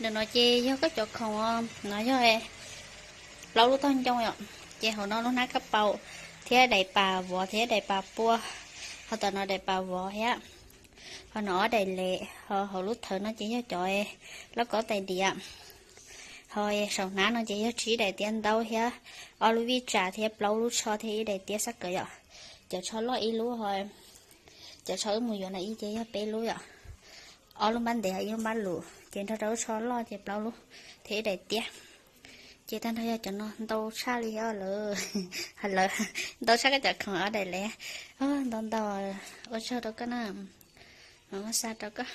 Ntawm no ces yog koj cov khoom no yog plaub lub tog ncoo yom. Ces hauv no lub hnab kab paus thiab daim pas vov thiab daim pas pua, ho tom no daim pas vov thiab, ho no ob daim lev, ho hauv lub thawv no ces yog cov lauj kaub tais diav, ho saum hnab no ces yog tsib daim tiab ntaub thiab ob lub vij tsam thiab plaub lub tsho thiab ib daim tiab xab kawm yom. Cov tsho loj ib lub ho cov tsho wb mus yuav na ib ces yog peb lub yom. Ob lub npab ntev ib lub npab lus ces nrog rau lub tsho loj ces plaub lub thiab ib daim tiab. Ces tag nrho yog cov no ntau tshaj li thiab lawm. Lawm, ntau tshaj koj cov khoom ob daim lev. Ntau ntau, ua tsaug rau koj na, muab xa rau koj.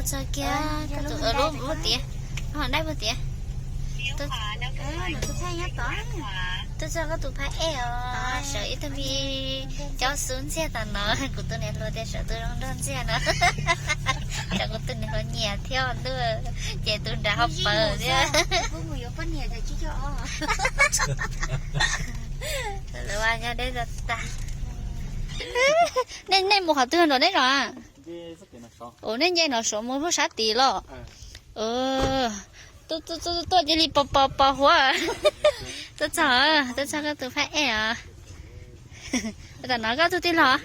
Txog kiag koj tus lub tiav, lub hom dai puag tiav. Tuaj txog koj tus phab ej os, sawv ib tug me cov xub ntxiag tom no, kuv tus niam hluas tias sawv tus zoo nraug ntxiag no. Sawv kuv tus niam hluas nyiam thiab ntuj, ces tus nrad ho paws thiab. Lawv ua nyob deb tag. Nej, nej mus qhov twg nrog neb zos? Ua nej nce no suav mus lub sab tid los? Tuaj cia li pos pos pos huab. Tuaj txog, tuaj txog koj tus phab ej os. Tam no koj tus tij laug?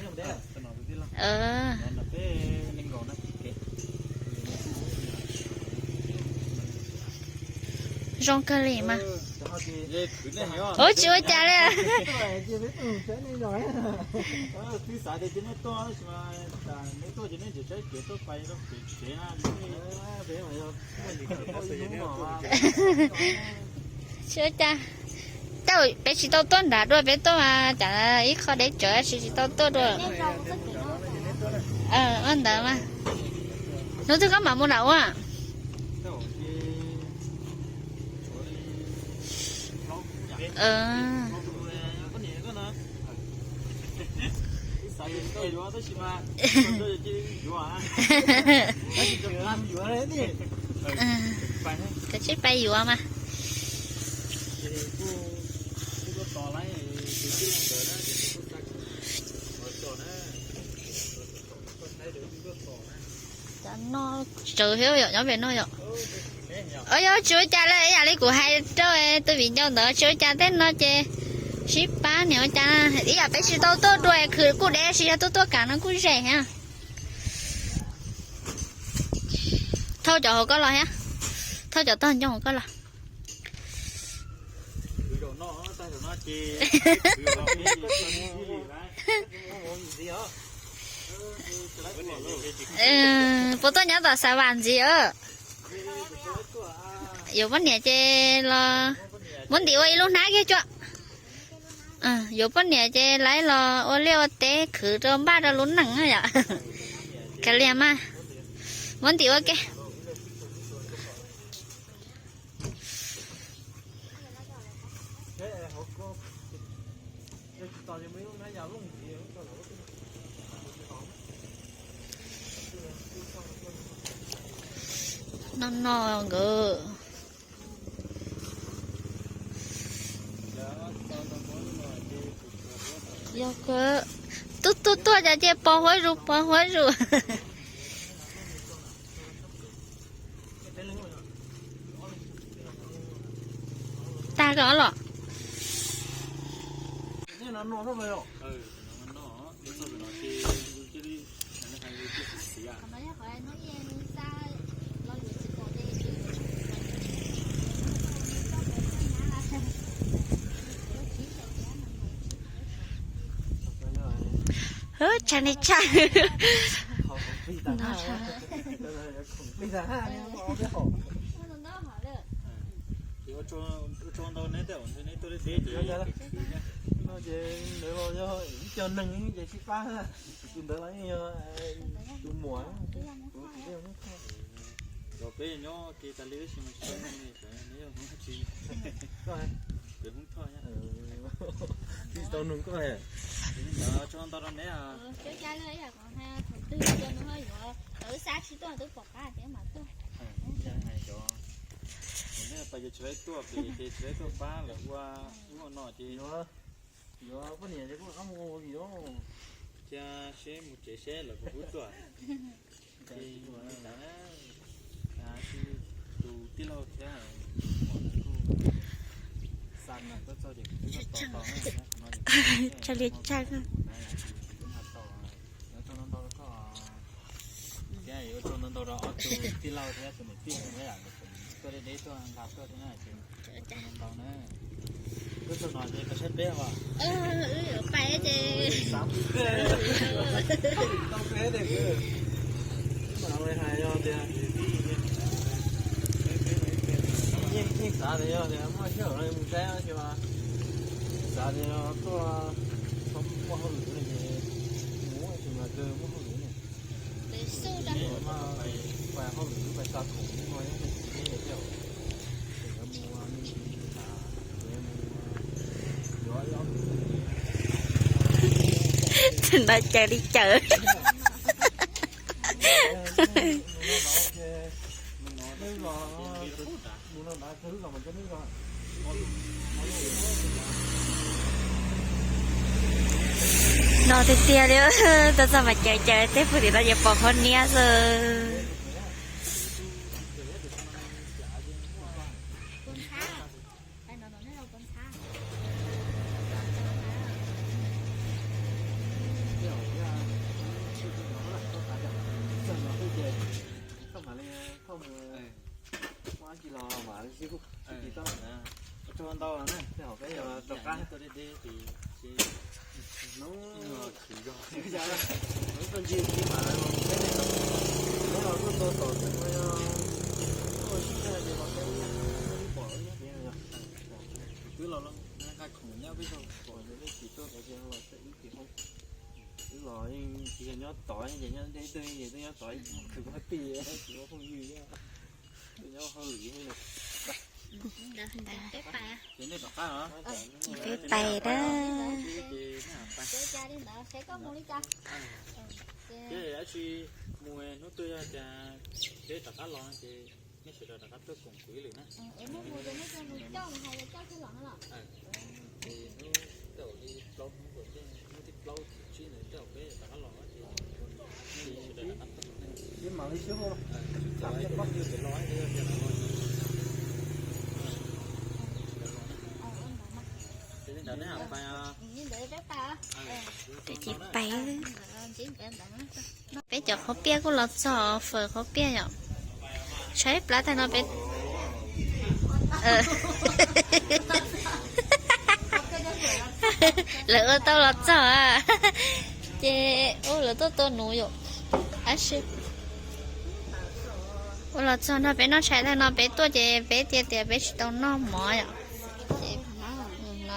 Zoo kawg li mas. Ub, tsis ua cas li. Tsis ua cas. Tej zaum peb tsis tau tuaj nrad dua, peb tuaj mas cas ib qho deb tsawv, tsis, tsis tau tuaj dua. Ua ntawd mas. Hnub twg koj mam mus nram ua? Kav tsij pab yuav mas. Cov no tsawv thiab yom, nyob pem no yom. Yog tsis ua cas li, ib yam li kuv hais rau tus viv ncaus ntawd, tsis ua cas, tej no ces sib pab niam ua cas. Ib yam peb tsis tau tuaj dua khwv kuj deb, tsis yog tuaj tuaj kam no kuj ze thiab. Thauj cov hauv koj los thiab, thauj cov tog ncoo hauv koj los. Puas tuaj nyob tom Xav Vam ntxiv? Yuav poj niam ces los, muab ntim ua ib lub hnab kiag tso. Yuav poj niam ces lawv los ua liaj ua teb khwv rau npaj rau lub neej yom. Kav liam mas, muab ntim ua ke. No no nkawd. Yog kawg, tuaj tuaj tuaj cas cia pos huab zus pos huab zus. Tag kawg los. Tshaj li tshaj. Ces ua tsaug ntau neb tej zaum neb tuaj deb deb ces, no ces ntawd los yog ib co neeg ces sib pab. Tus ntawd los yog tus muam, kuv, kuv yeej hnub thoj. Los peb nyob kiag tas li tab sis mas tsis tau neeg li, neb yog hnub tsis, koj, peb hnub thoj, tsis tau nug koj. Tsaug ntau rau neb. Hais cov, neb pas ces tsis laib tuaj pem ces tsis laib tuaj pab lawv ua ub ua no ces yuav poj niam ces kuj qab mus ua yuav, cia seb mus tsev seb lawv puas pub tuaj. Ces tus tij laug thiab tus muam kuj xa na tuaj txog ces kuv twb tos tos na. Tshaj li tshaj. Ua tsaug ntau ntau rau koj, thiab ua tsaug ntau ntau rau ob tug tij laug thiab tus niam tij thiab yam tuaj deb deb tuaj nqa tuaj thiab na ces ua tsaug ntau ntau na. Wb txog no ces koj saib peb os. Wb yuav pais ces tau peb tias, wb mam li hais yog tias yeej, yeej xav tias yog tias muaj sij hawm no mus saib no ces mas xav tias yog tuaj tsis muaj hauj lwm no ces mus, tab sis mas kawg muaj hauj lwm ne. Pais Tus no caws li caws. No tiag tiag li, tuaj txog mas caws caws, tej pug tim no ces pom qhov niab xwb. Twb los nqa khoom nyob peb zaug pom nej tsis tuaj kav tsij los txawm ib tsis hoob. Twb los yeej tsis yog nyob tod ces nyob deb twg ces twb nyob tod ib tug pab tij tsis muaj phooj ywg, nyob hauj lwm. Peb pais dab. Ces dab tsi mus hnub twg yog tias peb rov qab los no ces nej sawv daws rov qab tuaj koom kuv ib lwm na. Ces hnub tej zaum li plaub hnub, hnub thib plaub thib tsib ntawd tej zaum peb rov qab los no ces nej sawv daws rov qab tuaj. Ces li ntawd nej pais. Peb cov qhaub piaj kuj los txog, fawm qhaub piaj yom. Tshaib plab tag no peb, lawv ua tau los txog ces ua lawv tuaj tua nuv yom. Ua los txog nrog peb noj tshais tag no peb tuaj ces peb tias tias peb tsis tau noj mov yom.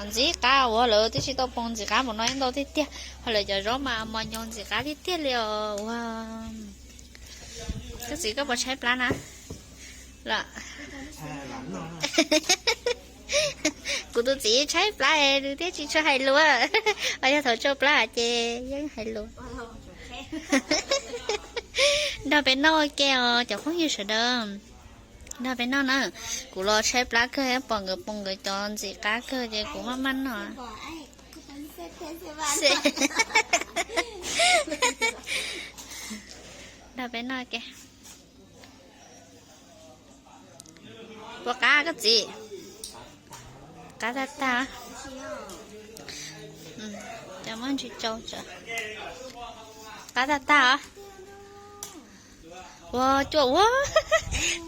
Ntxim qab ua lawv twb tsis tau poob ntxim qab npaum no ntau tiag tiag, ho lawv cov zaub mas mos nyoos ntxim qab tiag tiag li os. Ua koj txiv koj puas tshaib plab na? Los kuv tus txiv tshaib plab nws thiaj tsis tshua hais lus, ho yog thaum tsau plab ces yeej hais lus. Nrog peb noj ua ke os cov phooj ywg sawv daws. Nrog peb noj na, kuv los tshaib plab kawg pom nkawd poob nkawd cov ntxim qab kawg ces kuv maj maj noj. Nrog peb noj ke. Puas qab koj txiv? Qab tag tag. Cov muab ntsis tsau tsam. Qab tag tag os. Ua cuaj ua,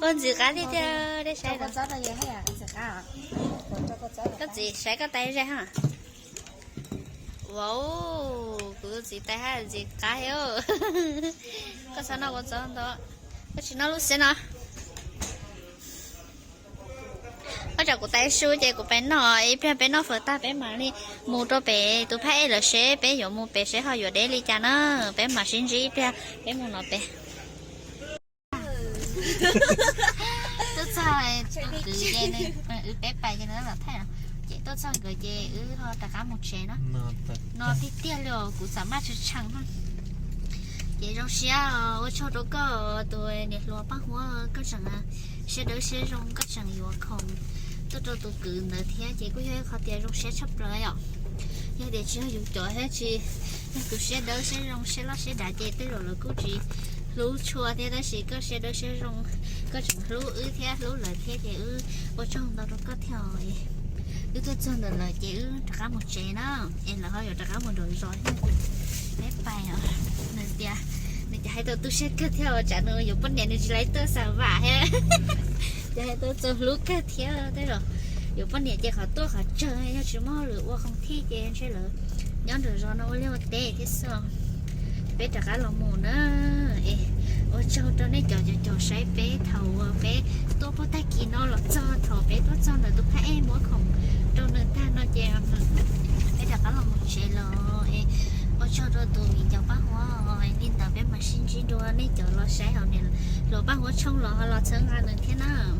ua ntxim qab tiag tiag, dej saib. Koj txiv saib koj tais ze ha. Ua, kuv tus txiv tais haj ntxim qab thiab. Koj txhob noj ua txob ntau, koj tsis noj lub xeb no. Koj tsom kuv tais su ces kuv pais noj, ib pliag peb noj fawm tag peb mam li mus rau pem tus phab ej lawm seb peb yuav mus pem seb ho yuav deb li cas na. Peb mam sib ntsib ib pliag peb mus no pem. Tuaj txog tus kwv ces nws, wb peb pais ces nws los thaij, ces tuaj txog nkawd ces wb ho rov qab mus tsev na. No tiag tiag li os, kuv xam maj tshee tshee. Ces zoo siab ua tsaug rau koj tus niam hluas Paj Huab, koj tseem siab dawb siab zoo, koj tseem yuav khoom tuaj rau tus kwv ntawd thiab ces kuj yog ib qho tias zoo siab tshaj plaws yom. Yog tias tsis yog yus cov thiab tsis yog tus siab dawb siab zoo siab loj siab dav ces tej zaum lawv kuj tsis hlub tshua thiab, tab sis koj siab dawb siab zoo, koj tseem hlub wb thiab hlub lawv thiab ces wb ua tsaug ntau rau koj thiab. Wb tuaj txog ntawm lawv ces wb rov qab mus tsev na, es lawv ho yuav rov qab mus nraum zos thiab. Peb pais os. Nws tias, nws tias hais tau tu siab kawg thiab, tsam nws yuav poj niam nws tsis laiv tuaj xa vam thiab. Ces hais tau txaus hlub kawg thiab, tej zaum yuav poj niam ces qhov tuaj qhov tsawg yog tsis muaj hauj lwm ua khoom thij ces ntshe lawv nyob nraum zos no ua liaj ua teb thiab xwb. Peb rov qab los mus na. Es ua tsaug rau nej cov cov caum saib peb thaum uas peb tuaj puag tag kis no los txog thaum peb tuaj txog ntawm tus phab ej muab khoom rau nws tag no ces peb rov qab los mus tsev los. Es ua tsaug rau tus viv ncaus Paj Huab, li ntawd peb mam sib Sib nrug nej cov los saib hauv niam hluas Paj Huab tshooj los ho los txhawb nqa nws thiab na.